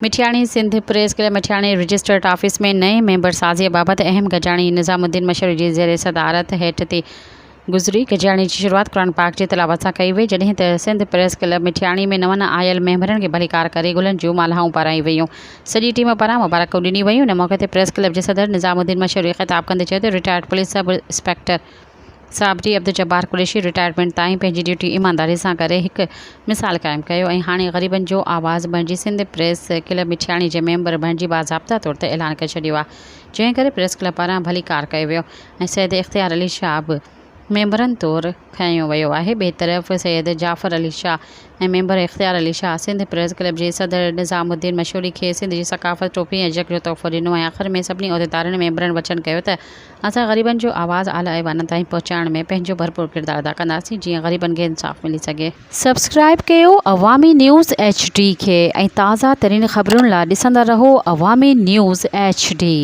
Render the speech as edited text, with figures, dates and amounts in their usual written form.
Mithiani, Sindh press club Mithiani registered office ۾ نئين member سازيء بابت اهم گڏجاڻي نظام الدين مشوري جي زير صدارت هيٺ ٿي گذري. گڏجاڻي جي شروعات قرآن پاڪ جي تلاوت سان ڪئي وئي، جڏهن ته سنڌ پريس ڪلب مٺياڻي ۾ نون آيل ميمبرن کي ڀليڪار ڪري گلن جون مالهائون پارايون ويون. سڄي ٽيم پاران مبارڪون ڏنيون ويون. ان موقعي تي پريس ڪلب جي صدر نظام الدين مشوري خطاب ڪندي چيو ته retired police sub inspector Sabri Abdul Jabbar Qureshi retirement تائين پنهنجي ڊيوٽي ايمانداري سان ڪري هڪ مثال قائم ڪيو ۽ هاڻي غريبن جو آواز بڻجي سنڌ پريس ڪلب مٺياڻي جي ميمبر بڻجي باضابطا طور تي اعلان ڪري ڇڏيو آهي جنهن ڪري پريس ڪلب پاران ڀليڪار ڪيو ويو ۽ سيد اختيار علي شاهه به ميمبرن طور کنيو ويو آهي ٻئي طرف سيد جعفر علي شاهه ۽ ميمبر اختيار علي شاهه سنڌ پريس ڪلب جي صدر نظام الدين مشوري کي سنڌ جي ثقافت ٽوپي ۽ اجرڪ جو تحفو ڏنو ۽ آخر ۾ سڀني عهديدارن ۽ ميمبرن وچن ڪيو ته اسان غريبن جو آواز اعليٰ ايوانن تائين پهچائڻ ۾ پنهنجو ڀرپور ڪردار ادا ڪنداسين جيئن غريبن کي انصاف ملي سگهي. سبسڪرائيب ڪيو عوامي نيوز ايڇ ڊي کي ۽ تازه ترين خبرن لا ڏسندا رهو عوامي نيوز ايڇ ڊي.